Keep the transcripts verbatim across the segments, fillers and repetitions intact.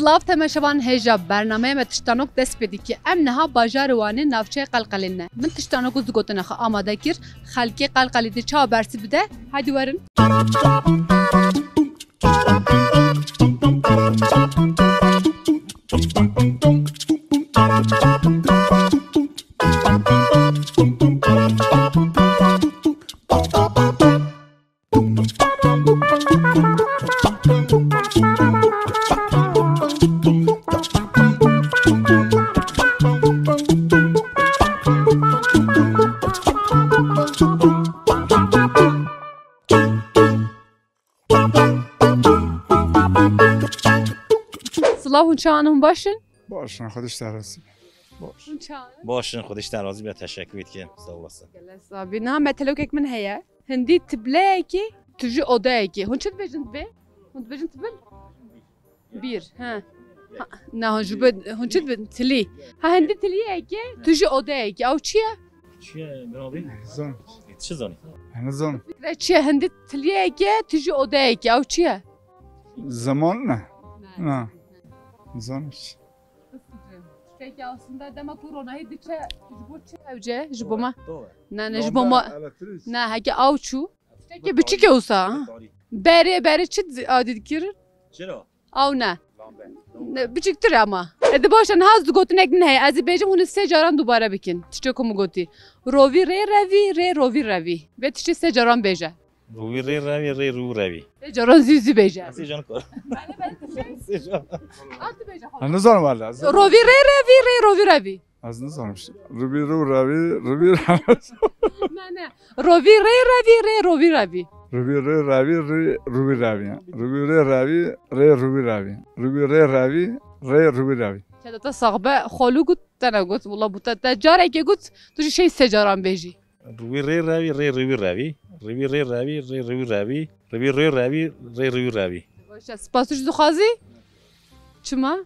Silav temaşevan hêja, bernameya me Tiştanok dest pê dike. Em niha bajarê Wanê navçeya Qelqelê ne. Min Tiştanok û zigotine xwe amade kir. Xelkê Qelqelê dê çawa bersiv bide? Hadi werin. Silav, hûn çawan, hûn baş in? Baş in, Xwedê ji te razî be. Baş. Hûn çawan? Baş in, Xwedê ji te razî be, teşekkür dikim. Sağ olasın. Gelek sax bî. Niha metelokek min heye. Hindî tibleyekê, tu jî odeyekê. Hûn çi dibêjin tibil? Hûn dibêjin tibil? Bir, he. Ha, na, hûn ji bo, hûn çi dibêjin? Tilî. Ha, hindî tiliyekê, tu jî odeyekê. Ew çi ye? Çi ye, birader? Zon. Çi zonî? Hene zon. Fikre çi ye? Hindî tiliyekê, tu jî odeyekê. Ew çi ye? Zaman ne? Ne. Ne. Zon hiç. Tiştekî aslında dema ku ronahî diçe, ji bo çi ewce? Ji bo me? Doğru. Ne, ne, ji bo me. Elektrik. Ne, heke ew çû. Tiştekî biçik e wisa, ha? Berê, berê çi di-, adî dikirin? Çira? Ew ne. Lambe. Ne, biçiktir ama. E, di baş e, niha ez gotinek min heye. Ez ê bêjim, hûn ê sê caran dubare bikin. Tiştê ku min gotî. Rovî rê revî, rê rovî revî. Vê tiştê sê caran bêje. Rovî rê revî, rê rû revî. Sê caran zî zî bêje. Sê caran kor. Bele, bele, tu şey. Sê caran. Al tu bêje, xwe. Ez nizanim wele. Rovî rê revî, rê rovî revî. Ez nizanim. Rûvî rû revî, rûvî revî. Ne, ne. Rovî rê revî, rê rovî revî. Rûvî rê revî, rê rûvî revî. Rûvî rê revî, rê rûvî revî. Rûvî rê revî, rê rûvî revî. Keda te sax be, xwe lû got, te negot. Wela bû te, te carekê got, tu jî şey sê caran bêjî. Rûvî rê revî, rê rûvî revî. Rûvî rê revî, rê rûvî revî. Rûvî rê revî, rê rûvî revî. Baş e, spas, tu jî dixwazî? Çima?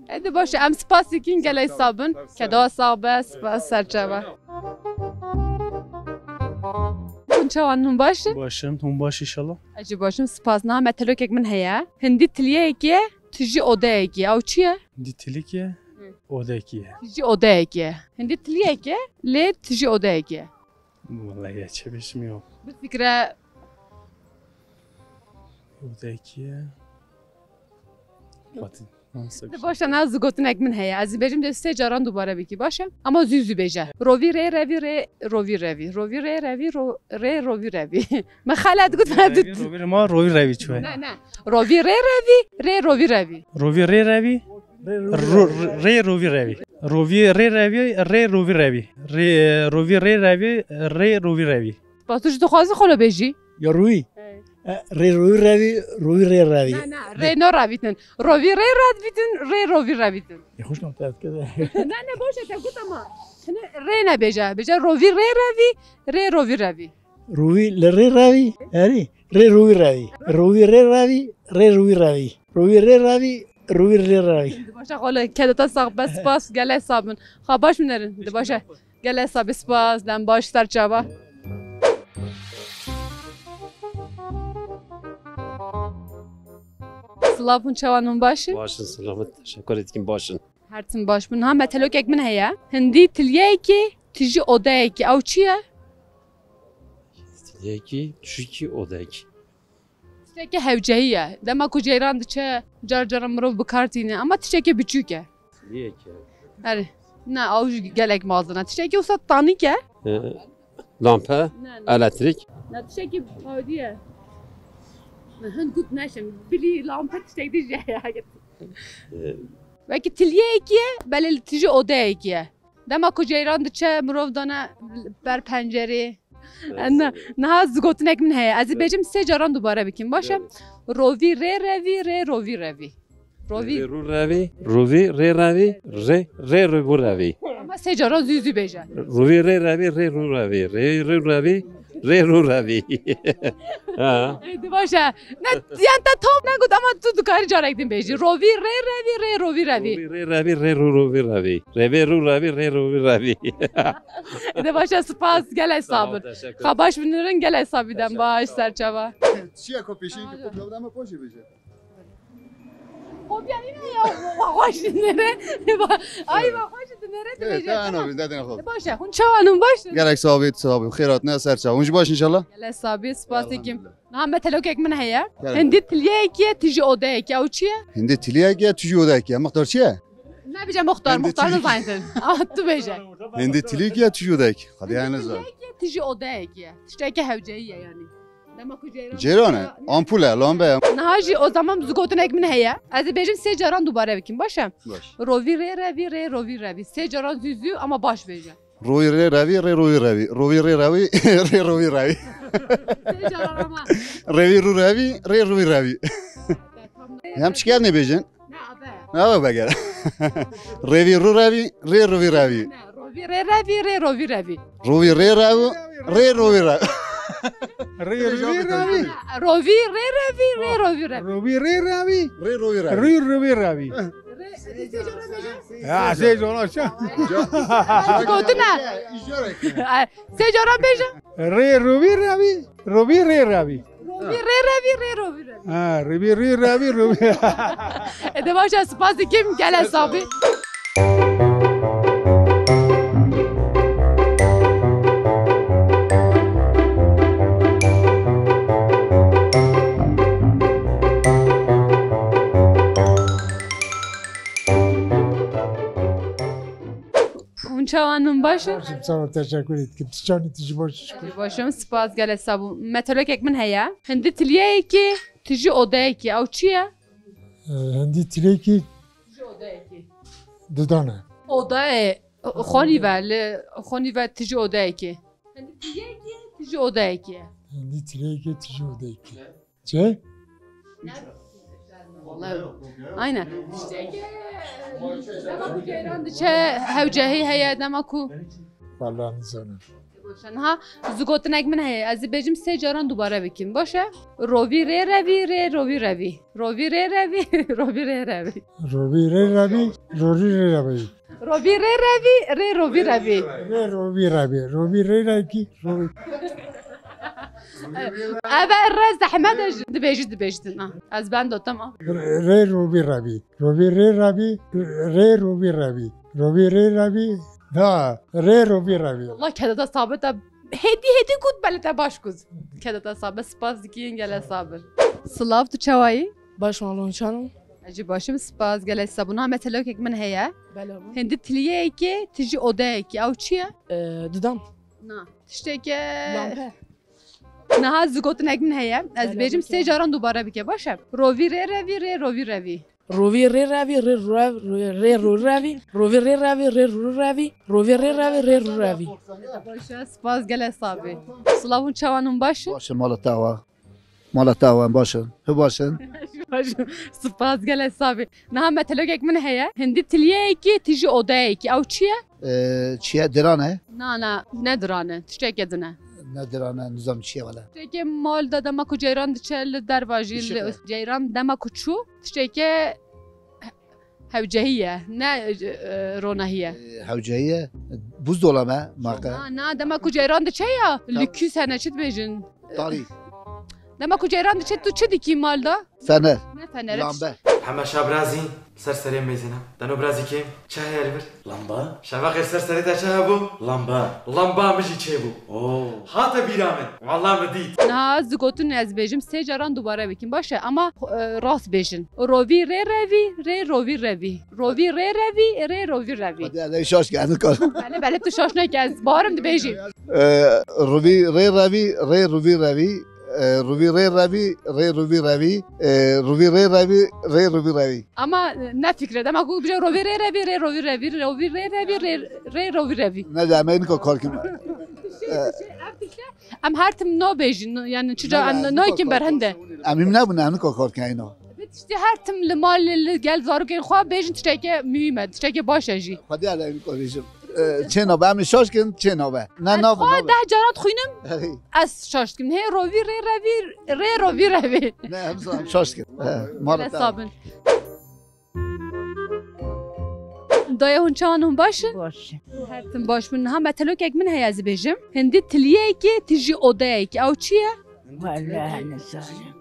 E, di baş e, em spas dikin, gelek sax bin. Keda sax be, spas, serçava. Hûn çawan, hûn baş in? Baş in, hûn baş inşallah. Ez jî baş im, spas. Niha metelokek min heye. Hindî tiliyekê, tu jî odeyekê. Ew çi ye? Hindî tiliyekê, odeyekê. Tu jî odeyekê. Hindî tiliyekê, lê tu jî odeyekê. Vallahi ya, çi bêjim ya. Bi fikre. Odeyekê. Fatih. Di baş e, niha zû gotinek min heye. Ez ê bêjim, dê sê caran dubare bikî, baş e? Ama zû zû bêje. Rovî rê revî, rê rovî revî. Rovî rê revî, ro-, rê rovî revî. Me xelet got, me dut. Rovî ma rovî revî çûye. Ne, ne. Rovî rê revî, rê rovî revî. Rovî rê revî, ro-, rê rovî revî. Rovî rê revî, rê rovî revî. Rê, rovî rê revî, rê rovî revî. Spas, tu jî dixwazî xwe le bêjî? Ya rûyî? Hey. E, rê rûyî revî, rûyî rê revî. Na, na, rê no revîtin. Rovî rê revîtin, rê rovî revîtin. Ya xweş nam te kede. Na, ne, baş e, te got ama. Hine rê nebêje. Bêje rovî rê revî, rê rovî revî. Rûyî li rê revî, erî. Rê rûyî revî. Rûyî rê revî, rê rûyî revî. Rûyî rê revî, rûyî rê revî. Di baş e, xwe le keda te sax be, spas, gelek sax bin. Xwe baş binerin. Di baş e. Gelek sax be, spas, dem baş, serçava. Silav, hûn çawan, hûn baş in? Baş in, silav, teşekkür ederim, baş in. Her tim baş bin. Ha, metelokek min heye. Hindî tiliyekê, tu jî odeyekê. Ew çi ye? Tiliyekê, tu jî odeyekê. Tiştekî hewcehî ye. Dema ku ceyran diçe, car caran mirov bi kar tîne. Ama tiştekî biçûk e. Yek e. Erê. Ne, ew jî gelek mezin e. Tiştekî wisa tanîk e. E, lampe, ne, ne, elektrik. Ne, tiştekî hawdî ye. Ne, hin got neşim. Bilî lampe tiştek dî jî ye. E. Wekî tiliyekî ye, belê li tijî odeyekî ye. Dema ku ceyran diçe, mirov dane ber pencerê. Evet, niha zû gotinek min heye. Ez ê bêjim sê caran dubare bikim. Baş e? Evet. Rovî rê revî, rê rovî revî. Rovî. Rê rû revî, rûvî rê revî, rê, rê rû revî. Ama sê caran zû zû bêje. Rûvî rê revî, rê rû revî, rê rû revî, rê rû revî. Ha. Ê, di baş e. Ne, yan te tam negot ama tu dikarî carek din bêjî. Rovî rê revî, rê rovî revî. Rovî rê revî, rê rû rovî revî. Revê rû revî, rê rovî revî. Ê, di baş e, spas, gelek sax bin. Tamam, teşekkür ederim. Xwe baş binirin, gelek sax bî, dem baş, serçava. Çiya ku pêşî ki problem ama poşê bêje. Hobiya nîne ya, wa xweş dinere. Ay, wa xweş dinere, Evet, dibêje, tamam, tamam. Abi, zaten xwe. E, baş e, hûn çawan hûn baş in? Gerek sabit, sabit. Xêrat ne, ser çav. Hûn jî baş inşallah? Gelek sabit, spas dikim. Elhamdülillah. Niha metelokek min heye. Gelek. Hindî tiliyekî ye, tijî odeyekî ye. Ew çi ye? Hindî tiliyekî ye, tijî odeyekî ye. Muxtar çi ye? Nebêje muxtar, Hindî muxtar tijî. Nizanîtin. Ah, tu bêje. Hindî tiliyekî ye, tijî odeyekî. Hadi yani zor. Tiliyekî ye, tijî odeyekî ye. Tiştekî hewceyî ye yani. Dema ku ceyran Ceyran e, ampul e, lambe ye. Niha jî o zaman zigotinek min heye. Ez ê bêjim sê caran dubare bikim, baş e? Baş. Rovî rê revî, rê rovî revî. Sê caran zû zû ama baş bêje. Rovî rê revî, rê rovî revî. Rovî rê revî, rê rovî revî. Sê caran ama. Revî rû revî, rê rû revî. Tamam. Hem çiker nebêjin? Ne, abi. Ne, abi, vegere. Revî rû revî, rê rovî revî. Ne, rovî rê revî, rê rovî revî. Rovî rê revî, rê rovî revî. Rê rovî revî. Rovî rê revî, rê rovî revî. Rovî rê revî. Rê rovî revî. Rê rovî revî. Rê, sê caran bêje. Ya, sê caran çi? Gotine. Sê caran bêje. Rê rovî revî. Rovî rê revî. Rovî rê revî, rê rovî revî. Ha, rovî rê revî, rovî. E, de baş e, spas dikim, gelek sabî. Hûn çawan in, baş in? Başım, sağ ol, teşekkür ederim. Çawan in, tu jî baş in? Baş im, spas, gelek sağ bû. Metelokek min heye. Hindî tiliyeyekî, tijî odeyekî. Ew çi ye? E, hindî tiliyekî Tijî odeyekî. Didane. Odayê, xonî ve, li xonî ve tijî odeyekî. Hindî tiliyekî, tijî odeyekî. Hindî tiliyekî, tijî odeyekî. Çi? Aynen. Dema ku ceyran diçe, hewcehî heye, dema ku. Vallahi nizanim. Niha zigotinek min heye, ez dibêjim sê caran dubare bikim. Baş e? Rovî rê revî, rê rovî revî. Rovî rê revî, rovî rê revî. Rovî rê revî, rovî rê revî. Rovî rê revî, rê rovî revî. Rê rovî revî. Rovî rê revî. Rovî. Eve re zehmet e, dibêjî, dibêjtin, ha. Ez bendo, tamam. Rê rovî revî. Rovî rê revî. Rê rovî revî. Rovî rê revî. Ha, rê rovî revî. Allah kedata sabit e. Hêdî hêdî got, belê te baş got. Kedata sabit, spas dikin, gelek sabir. Silav, tu çawayî? Baş malon çanim. Ez jî başim, spas, gelek sağ bû. Niha metelokek min heye. Bela bû. Hindî tiliyeyekê, tijî odeyekî. Ew çi ye? Ee, didam. Na, tişteke. Lampe. Niha zigotinek min heye. Ez Bela bêjim bike. Sê caran dubare bike, baş e? Rovî rê revî, rê rovî revî. Rovî rê revî, rê ru rev-, rê ru revî. Rovî rê revî, rê ru revî. Rovî rê revî, rê ru revî. Baş e, spas, gelek sağ bî. Silav û çawan hûn, baş in? Baş in, mala te ava. Mala te ava, baş in. Hi baş in. Baş in. Spas, gelek sağ bî. Niha metelokek min heye. Hindî tiliyeyekî, tijî odeyekî. Ew çi ye? Ee, çi ye? Diran e? Na, na, ne diran e. Tişteke din e. Ne diran e, nizam çi ye wele. Tişteke mal de dema ku ceyran diçe li derva jî, Işık li e. Ceyran dema ku çû, tişteke hewcehî ye. Ne, e, ronahî ye. Ee, hewcehî ye. Buzdolabı e, marka. Na, na, dema ku ceyran diçe ya, Tamam. Lüküs hene, çi dibêjin? Tarî. Dema ku ceyran diçe, tu çi dikî mal de? Fener. Ne fener? Lambe. Heme şev birazî ser serê mêzîne. Deno birazî kêm. Çi heye li vir? Lamba. Şeva xêr, ser serê te çi hebû? Lamba. Lamba min jî çêbû. Oo. Hate bîra min. Walla min dît. Niha ez digotin ez bêjim sê caran dubare bikin. Baş e, ama, e, rast bêjin. Rovî rê revî, rê rovî revî. Rovî rê revî, rê rovî revî. Hadi, hadi, şaş geldi kal. Belê, belê, tu şaş neke, ez barim dibêjî. Ee, Ruvî rê revî, rê ruvî revî, ee, ruvî rê revî, rê ruvî revî, ee, ruvî rê revî, rê ruvî revî. Ama, e, ne fikre, dema ku bije rovî rê revî, rê rovî revî, rovî rê revî, rê, rê rovî revî. Ne de, em ê nika kar kim. Em her tim nabêjin, yani çica Ne, em ne, ne, naykin nika berhende. Kar kim. Em him nebûn, em nika kar kim, ino. Tiştê her tim li mal li gel zarokên xwe bêjin tişteke muhîm e, tişteke baş e jî. Xwedî ya dayîn xwe bêjim. Ee, çê nabe, em ê şaş kin, çê nabe. Ne, nabe, xwe nabe. Deh caran dixwînim, Hey. Ez şaş dikim. Hê rovî rê revî, rê rovî revî. Ne, em, em şaş kin. He, mara te. Hesabin. Dayê hûn çawan hûn baş in? Baş. Her tim baş bin. Niha metelokek min heye ez bêjim. Hindî tiliyeyekê, tijî odeyekê. Ew çi ye? Wele nizanim.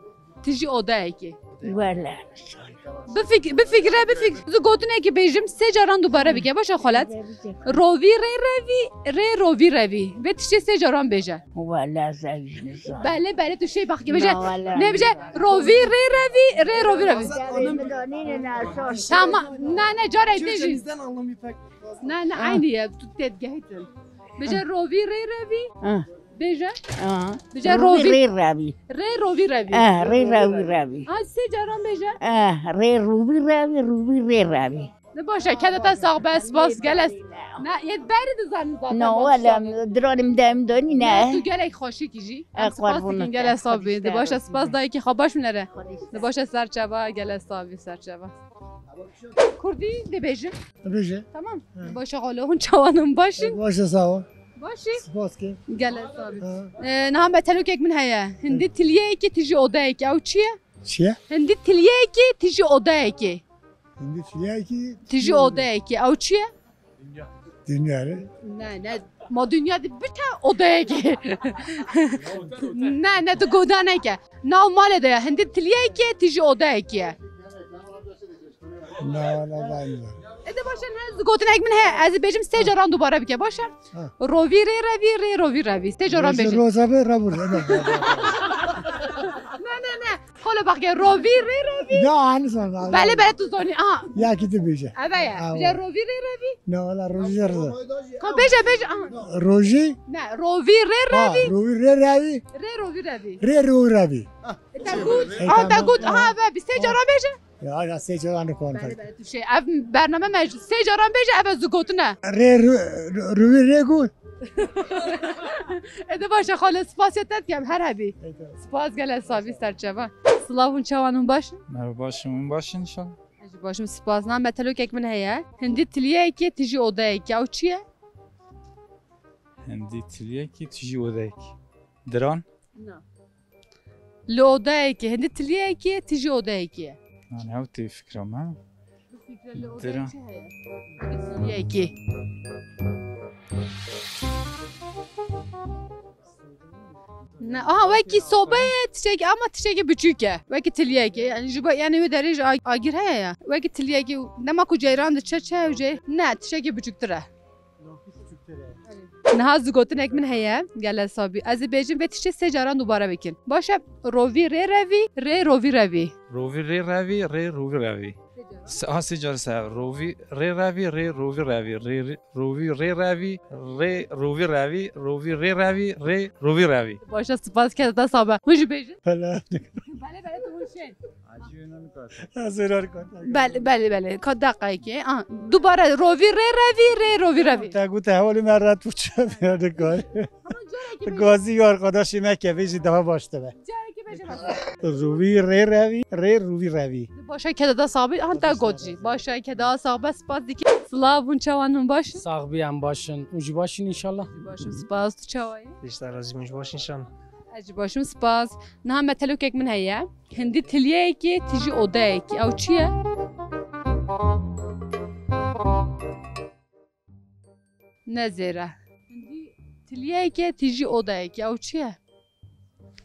Tijî odeyekê. Wele nizanim. Bifik-, bifikire, bifik-, Zu gotinekî bêjim, sê caran dubare bike. Baş e xalet. Rovî rê revî, rê rovî revî. Vê tiştê sê caran bêje. Wala zevî nizam. Belê, belê, tu şey bak, bêje. Na, wala Ne bêje? Rovî rê revî, rê rovî revî. Tamam. Ne, ne, carek Türkçe dêjî. Bizden anlamı pek fazla. Ne, ne, Ha. aynı ya. Tu tedgehîtin. Bêje rovî rê revî. Ha. Bêje. Ha. Bêje Rovî rovî. rê revî. Rê rovî revî. Eh, rê revî revî. Ha, sê caran bêje. Eh, rê rovî revî, rovî rê revî. Ne baş e, keda te sax be, spas, gelek. Ne, yê berî dizanin zaten. No, baş wala, zaten. Diranê min dem donî Ne, ne. tu gelek xweşik î jî. Eh, Em spas qurbûn dikin, te. gelek sax bî. Xwedî De baş e, te. spas dayikî xwe baş binere. Xwedî De baş e, ser çava, gelek sax bî, ser çava. Kurdî dibêjin. Bêje. Tamam. Hı. Baş e, xalo, hûn çawanûn, baş in? Baş e, sağ ol. Baş î? Spas ke. Gelek sax bî. Ha. E, niha metelokek min heye. Hindî tiliyeyekî tijî odeyekî. Ew çi ye? Çi ye? Hindî tiliyeyekî tijî odeyekî. Hindî tiliyeyekî Tijî odeyekî. Ew çi ye? Dinya re. Ne, ne. Ma dinya di bite odeyekî. Ne, ne, tu goda neke. Nav malê de ye. Hindî tiliyeyekî tijî odeyekî ye. Na, na, na, na. Ê de baş e, ne, gotinek min heye. Ez ê bêjim, sê caran dubare bike. Baş e? Ha. Rovî rê revî, rê rovî revî. Sê caran Rojî bêjim. roza be, rabur. Ne, ne, ne. Xolo bak ya, rovî rê revî. Ya, aynı sana. Belê, belê, tu zonî. Aha. Ya ki tu bêje. Eve ye. Awo. Bêje rovî rê revî. Ne, wala rojî rê. Ka bêje, bêje. Aha. Rojî? Ne, rovî rê Ha, revî. rovî rê revî. Rê rovî revî. Rê rovî revî. E, te got. E, Aha, te tamam. got. Aha, ve, bi sê caran bêje. Ya, ya, sê caran nikon Belê, pek. belê, tu şey. Ev bername me sê caran bêje, ev ez gotine. Rê ru-, ru-, ruvî rê got. Ê de baş e, xalo, spas ya te dikem, her hebî. Ê de. Spas, gelek sax bî, ser çava. Silav, hûn çawanûn, baş in? Merhaba, baş in, hûn baş in inşallah. Ez jî baş im, spas. Na, metelokek min heye. Hindî tiliyeyekî tijî odeyekî. Ew çi ye? Hindî tiliyekî tijî odeyekî. Diran? Na. Li odeyekî, hindî tiliyekî tijî odeyekî ye. Yani ew tê fikra me. Bi fikre li odeyê Diran. çi heye? Hindî tiliyekî. Ne, aha, wekî sobe ye, tiştekî, ama tiştekî biçûk e. Wekî tiliyekî. Yani ji bo, yani wê derê jî ag-, agir heye ya. Wekî tiliyekî, dema ku ceyran diçe çi ew jê? Ne, tiştekî biçûktir e. Niha zigotinek min heye, gelek sax bî. Ez ê bêjim, vê tiştê sê caran dubare bikin. Baş e, rovî rê revî, rê rovî revî. Rovî rê revî, rê rovî revî. Se-, ha, sê car se. Rovî rê revî, rê rovî revî. Rê, rê, rovî rê revî, rê rovî revî. Rovî rê revî, rê rovî revî. Baş e, spas, keda te sax be. Hûn jî bêjin. Helal. Belê, belê, tu hûn şey. Belê, belê, belê. Ka deqeyekê. Ah, dubare rovî rê revî, rê rovî revî. Te gote hevalê me ret û çev ya dikar. Ama carekê bêjin. Gazî ya arkadaşê me kevê jî daha baş dibe. Carekê bêjin. Rovî rê revî, rê rovî revî. Baş e, keda te sax be. Han te got jî. Baş e, keda sax be, spas dikim. Silav, hûn çawanûn, baş in? Sax bî, em baş in. Hûn jî baş in inşallah. Baş im, spas, tu çawa yî? Îşte razî, hûn jî baş in inşallah. Ez jî baş im, spas. Niha metelokek min heye. Hindî tiliyeyekî tijî odeyekî. Ew çi ye? Ne zêre. Hindî tiliyeyekî tijî odeyekî. Ew çi ye?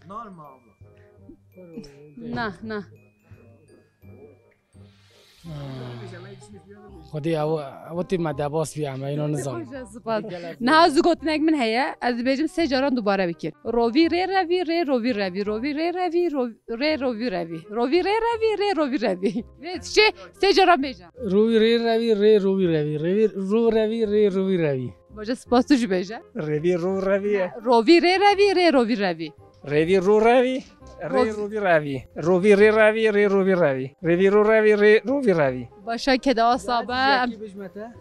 Nar mı abla? Na, na. Xwedê ew, ew tî me debas bî, em êno nizam. Spas. Niha zigotinek min heye, ez dibêjim sê caran dubare bikin. Rovî rê revî, rê rovî revî, rovî rê revî, rov-, rê rovî revî. Rovî rê revî, rê rovî revî. Vê tiştê sê caran bêje. Rovî rê revî, rê rovî revî. Revî ro revî, rê rovî revî. Baş e, spas, tu jî bêje. Revî ro revî ye. Rovî rê revî, rê rovî revî. Revî ro revî, rê Rovî. rovî revî. Rovî rê revî, rê rovî revî. Revî ro revî, rê rovî revî. Baş e, keda sax be. Em Belki bêjme te.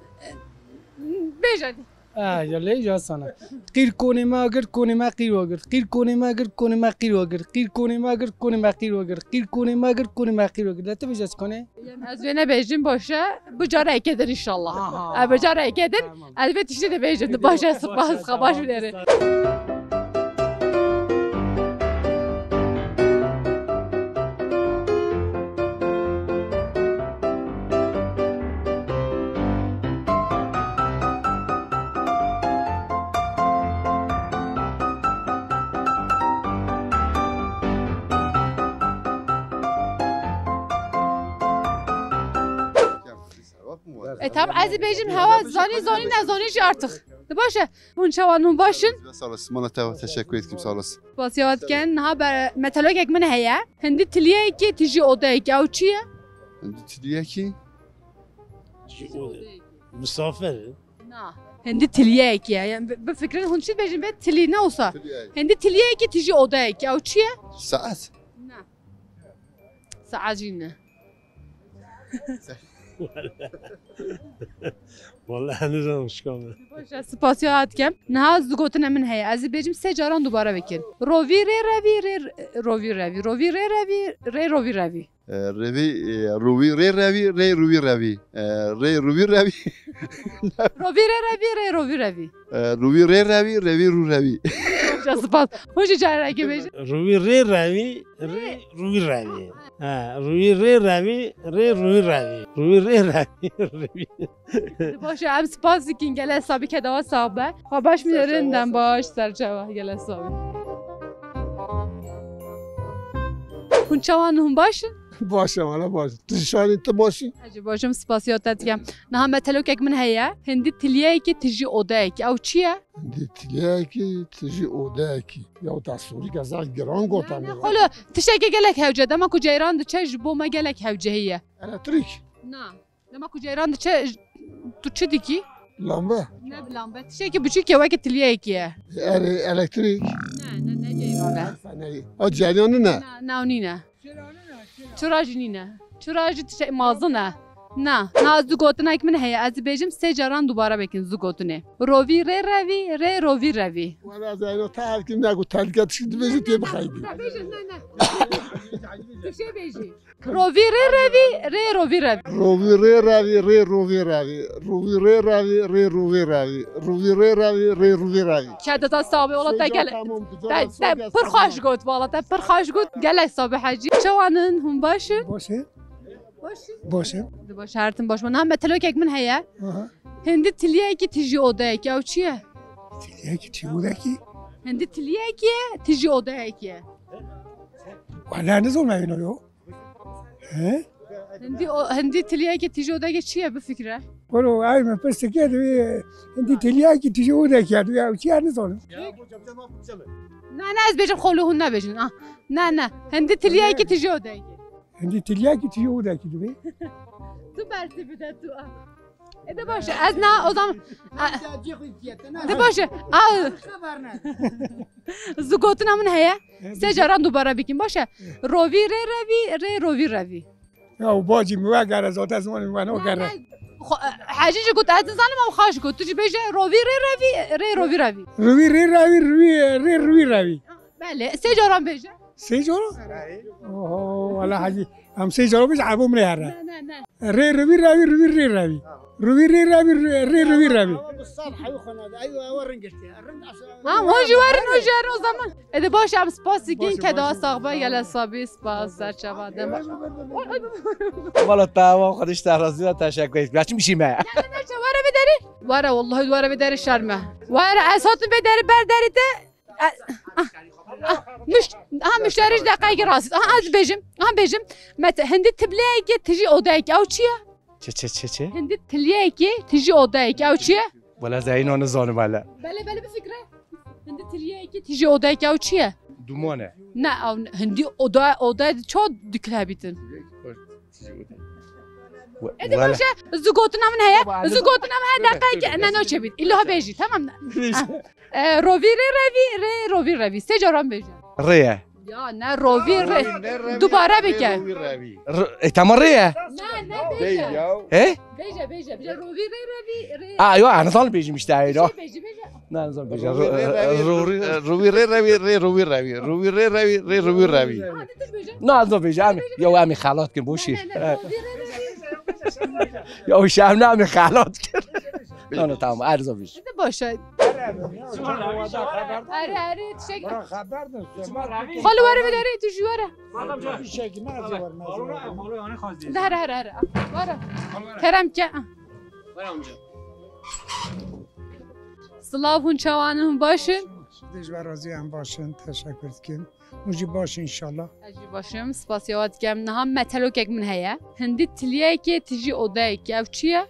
Bêje. Ah, ya lê ya sana. Qîr konê me agir, konê me qîr agir. Qîr konê me agir, konê me qîr agir. Qîr konê me agir, konê me qîr agir. Qîr konê me agir, konê me qîr agir. De tu bêje çi konê? Ez wê nebêjim, baş e. Bi careke din inşallah. Aha. E, bi careke din. Tamam. Ez vê tiştê dibêjim. Baş e, spas, xwe baş bidêrin. E, tamam, ez ê bêjim hewa zanî, zanî, nezanî jî artık. De baş e. Hûn çawa, hûn baş in? Sağ olasın. Bana te-, teşekkür ederim, sağ olasın. Spasiya dikin. Niha be-, metelokek min heye. Hindi tiliyekî tijî odeyekî. Ew çi ye? Hindi tiliyekî? Misafir. Na. Hindi tiliyekî ye. Yani bi, bifikirin hûn çi dibêjin be tilî ne wisa? Tiliyek. Hindi tiliyekî tijî odeyekî. Ew çi ye? Saet. Na. Saet jî ne. Vallahi nizanim şikam e. Baş e, spasiya dikim. Niha du gotine min heye. Ez ê bêjim sê caran dubare bikin. Rovî rê revî rê rovî revî. Rovî rê revî rê rovî revî. E, revî, e, rovî rê revî rê rovî revî. E, rê rovî revî. Rovî rê revî rê rovî revî. E, rovî rê revî revî rû revî. Baş e, spas. Hûn jî carekê bêjin. Rovî rê revî rê rovî revî. Ha, rovî rê revî rê rovî revî. Rovî rê revî revî. Baş e, em spas dikin, gelek sabî, kedawa sax be. Xwe baş minerin, dem baş, serçava, gelek sabî. Hûn çawan, hûn baş in? Baş e, wala baş. Tu şanî, tu baş î? Ez jî baş im, spasiya te dikim. Niha metelokek min heye. Hindi tiliyekî tijî odeyekî. Ew çi ye? Hindi tiliyekî tijî odeyekî. Ya te sorî ke zaf giran gotan. Ne, ne, xolo, tiştekê gelek hewce. Dema ku ceyran diçe ji bo me gelek hewcehî ye. Elektrik. Na. Dema ku ceyran diçe, tu çi dikî? Lambe. Ne bi lambe. Tiştekî biçûk e, weke tiliyekî ye. Erê, elektrik. Ne, ne, ne ceyran e. Fenerî. O ceryanî ne? Na, na, nîne. Çira jî nîne. Çira jî tiştek mazin e. Na, na, ez du gotinek min heye. Ez dibêjim sê caran dubare bikin du gotinê. Rovî rê revî, rê rovî revî. Wala ez eno ta her kim ne ku tehlike tişkî dibêjî tê bixeybî. Bêjin, ne, ne. Tu şey bêjî. Rovî rê revî, rê rovî revî. Rovî rê revî, rê rovî revî. Rovî rê revî, rê rovî revî. Rovî rê revî, rê rovî revî. Keda te sabe, wala te gel-, te, te pir xweş got, wala te pir xweş got. Gelek sabe Hecî. Çawan in, hûn baş in? Baş e. Baş in? Baş e. Di baş, her tim baş. Niha metelokek min heye. Aha. Hindi tiliyekî tijî odeyekî. Ew çi ye? Tiliyekî tijî odeyekî? Hindi tiliyekî ye, tijî odeyekî ye. Wala nizanim ew yo. He? Hindi o, hindi tiliyekî tijî odeyekî çi ye, bifikire? Kolo, ay min pirsike, di hindi tiliyekî tijî odeyekî ye, ya çi ye nizanim. Ne, ne, ez bêjim xolo, hûn nebêjin. Ah, ne, ne. Hindi tiliyekî tijî odeyekî. Hindi tiliyekî tijî odeyekî dibê. Tu bersi bide tu, ah. E de baş e, ez na, o zaman, e, de baş e, a, zu gotina min heye, sê caran dubare bikin, baş e. Rovî rê revî, rê rovî revî. Ya, û bacî min wegere, zaten zimanê min weno gere. Hecî jî got, ez nizanim, ew xaş got. Tu jî bêje, rovî rê revî, rê rovî revî. Rovî rê revî, rovî, rê rovî revî. Belê, sê caran bêje. Sê cara? Oho, wala Hecî. Em sê cara bêje, ebo min ê here. Ne, ne, ne. Rê rivî revî, rivî rê revî. Rivî rê revî, rê, rê rivî revî. Ha, hûn jî werin, hûn jî werin o zaman. Ede baş, em spas dikin, keda sax be, gelek sabî, spas, serçava de. Valla tamam, Xwedê ji te razî be, teşekkür ederim. Ya çi mişî me? Ne, ne, ne, were vê derî. Were, wallahi were vê derî şerm e. Were, ez hatim vê derî ber derî te. E, ah, ah, müşt-, aha, müşteri ji deqayekî rast. Aha, ez bêjim. Aha, bêjim. Met-, hindi tibleyekî tijî odeyekî. Ew çi ye? Çi, çi, çi, çi? Hindi tilyeyekî tijî odeyekî. Ew çi ye? Wala ez ê îno nizanim hele. Belê, belê, bifikire. Hindi tilyeyekî tijî odeyekî. Ew çi ye? Duman e. Ne, ew hindi oda, oda çawa dikil hebîtin? Edi baş e, zu gotina min heye, zu gotina min heye, deqayekî, ne, no çebît. Îlo bêjî, tamam mı? E, rovî rê revî, rê rovî revî. Sê caran bêje. Rê ye. Ya ne, rovî rê. Dubare bike. E, tamam, rê ye. Ne, ne, bêje. He? Bêje, bêje, bêje. Rovî rê revî, rê. A, yo, ez nizanim bêjim işte, ay, no. Bêje, bêje. Ne, nizanim bêjim. Rovî rê revî, rê rovî revî. Rovî rê revî, rê rovî revî. Hadi tu bêje. Ne, ez nizanim bêjim. Yo, em ê xelat kin, boş ver. Ne, ne, rovî rê revî. Ya, o şevnamê xelat kir. No, no, tamam, erzo bir. Hadi boş ver. Erê, erê, tişek. Xalo, were vê derê, tu jî were. De here, here, here. Were. Kerem ke. Silav, hûn çawan in, hûn baş in? Dij ve razî, em baş in, teşekkür dikim. Hûn jî baş in înşallah. Ez jî baş im, spasiya we dikim. Niha metelokek min heye. Hindi tilyeyekê tijî odeyekê. Ew çi ye?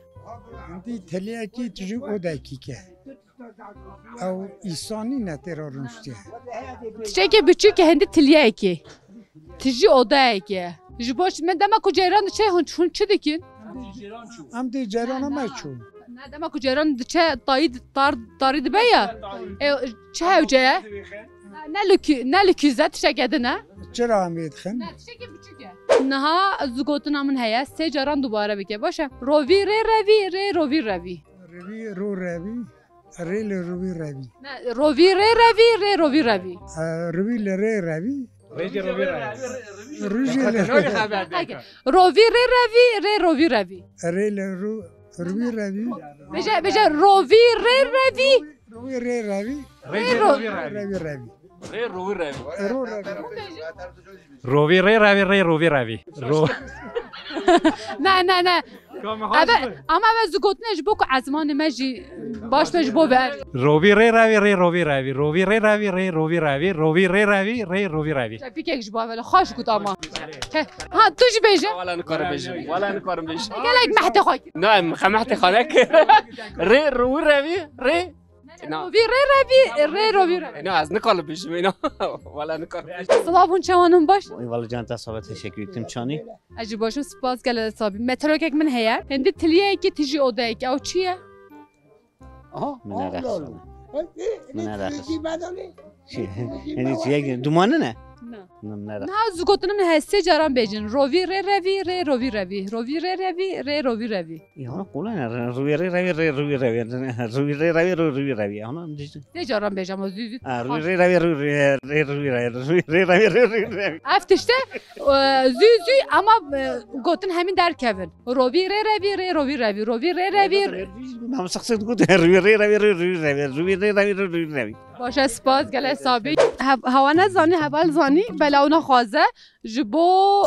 Hindî tiliyekî tu jî odekî ke. Ew îsanî ne têra rûniştiye. Tiştekê biçûk e, hindî tiliyekê. Tu jî odeyekê. Ji bo me dema ku ceyran diçe hûn, hûn çi dikin? Em dê ceyrana me çû. Ne dema ku ceyran diçe tayî tar, tarî dibe ya. E, çi hewce ye? Ne li kü-, ne li küze tişteke din e? Çira em ê dixin? Ne, tiştekî biçûk e. Niha ez gotina min heye, sê caran dubare bike. Baş e. Rovî rê revî, rê rovî revî. Revî, ro revî, rê li rovî revî. Ne, rovî rê revî, rê rovî revî. E, revî li rê revî. Rêjê rovî revî. Rûjê li Peki. Rovî rê revî, rê rovî revî. Rê li ro-, rovî revî. Bêje, bêje rovî rê revî. Rovî rê revî. Rêjê ro-, rovî revî. Revî revî. Rê rovî revî. Ro revî. Rovî rê revî, rê rovî revî. Ro- Ne, ne, ne. Ka me Eve, xwest ama eve zû gotine ji bo ku ezmanê me jî baş be ji bo ver. Rovî rê revî, rê rovî revî. Rovî rê revî, rê rovî revî. Rovî rê revî, rê rovî revî. Tepîkek ji bo eve xweş got ama. Ke-, ha, tu jî bêje. Wala nikarim bêjim. Wala nikarim bêjim. Gelek mehtê xwe kir. Na, em xe mehtê xwe nekir. Rê rovî revî, rê. Na. Rovî rê revî, rê rovî revî. Na, ez nikarim bêjim, na. Wala nikarim bêjim. Silav hûn çawanûn baş? Eyvallah can, te sabe, teşekkür ederim çanî. Ez jî baş im, spas gelek sabî. Metrokek min heye. Hindî tiliyekî, tu jî odeyekî. Ew çi ye? Aha, Min aha, nerex doğru. Sana. Min nerex. Çi? Hindî çiyek dumanı ne? Na. Min nerex. Niha ez gotinim ne hesê caran bêjin. Rovî rê revî, rê rovî revî. Rovî rê revî, rê rovî revî. Ya, ona kolay ne? Ruvî rê revî, rê ruvî revî. Ruvî rê revî, rê ruvî revî. Ona dîjin. Sê caran bêje ama zû zû. Ha, ruvî rê revî, rê ruvî revî. Ruvî rê revî, rê ruvî revî. Ev tişte, e, zû zû ama, e, gotin hemîn derkevin. Rovî rê revî, rê rovî revî. Rovî rê revî. Nam sık sık gotin ruvî rê revî, rê ruvî revî. Ruvî rê revî, rê ruvî revî. Baş e, spas, gelek sabî. Hev-, hewa nezanî, heval zanî, bela ona xwaze. Ji bo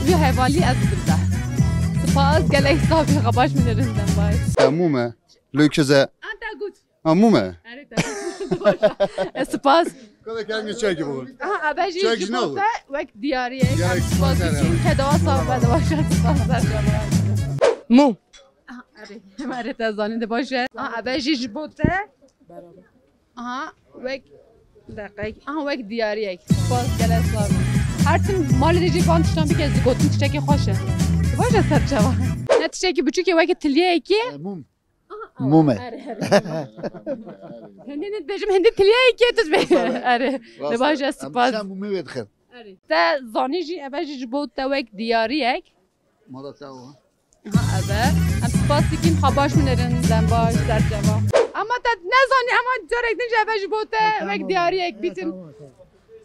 wî hevalî ez bidim te. Spas, gelek sabî, xwe baş bimirin, dem baş. Tamûm e. Lê kize. An te got. Tamûm e. Erê, te got. E, spas. Kale kerem çay gibi olur. Aha, eve jî Çay ji bo güzel olur. Te wek diyariyek. Diyariyek em spas spas dikin. Eve. Keda sax be, de baş e, spas, ser cevap. Mû. Aha, erê. Erê, te zanî de baş e. Aha, eve jî ji bo te. Aha, wek deqek. Aha, wek diyariyek. Spas, gelek spas. Her tim malê de jî van tiştan bike, ez gotin tiştekî xweş e. Baş e, ser çava. Ne tiştekî biçûk e, wekî tiliyeyekî. E, mûm. Aha, Mûm e. Erê, erê. Hindî ne dibêjim, hindî tiliyeyekê tu dibê. Rast e. Erê. Rast e. De baş e, spas. Em şem mûmê wê dixin. Erê. Te zanî jî, eve jî ji bo te wek diyariyek. Mala te o. Ha, eve. Em spas dikin, xwe baş minerin, dem baş, ser ceva. Ama te nezanî, ama carek din jî eve ji bo te wek diyariyek bîtin. Tamam, tamam.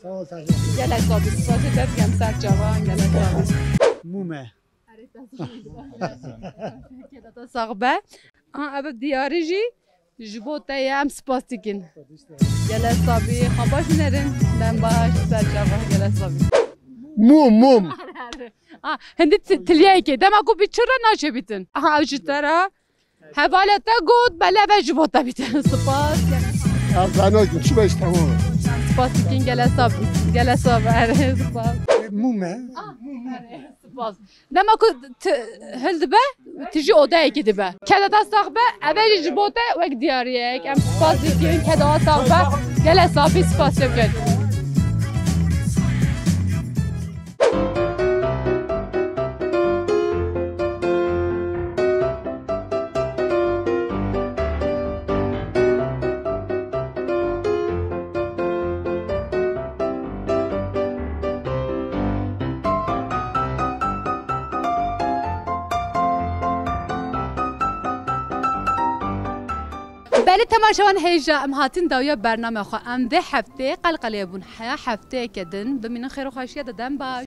Sağ ol, sağ ol. Gelek spas, spasê te dikim, ser ceva, gelek spas. Mûm e. Keda te sax be. Ha, eve diyarî jî. Ji bo te ye, em spas dikin. Gelek sabî, xwe baş minerin. Dem baş, ser çava, gelek sabî. Mûm, mûm. Ah, hindî ti-, tiliyeyekê. Dema ku bi çi re naçe bîtin. Aha, ew ji te re. Hevalê te got, belê ve ji bo te bîtin. Spas. Ya, ben o gün çi beş tamam. Spas dikin, gelek sabî. Gelek sabî, erê, spas. Mûm e. Ah, erê, spas. Dema ku tu hildibe, tu jî odeyekî dibe. Keda te sax be, eve jî ji bo te wek diyariyek. Em spas dikin, keda we sax be. Gelek sabî, spas lê bikin. Belê temaşevan hêja em hatin dawiya bername xwe. Em vê heftê qelqelê bûn. Heya hefteyeke din bimînin xêr û xweşiya de, dem baş.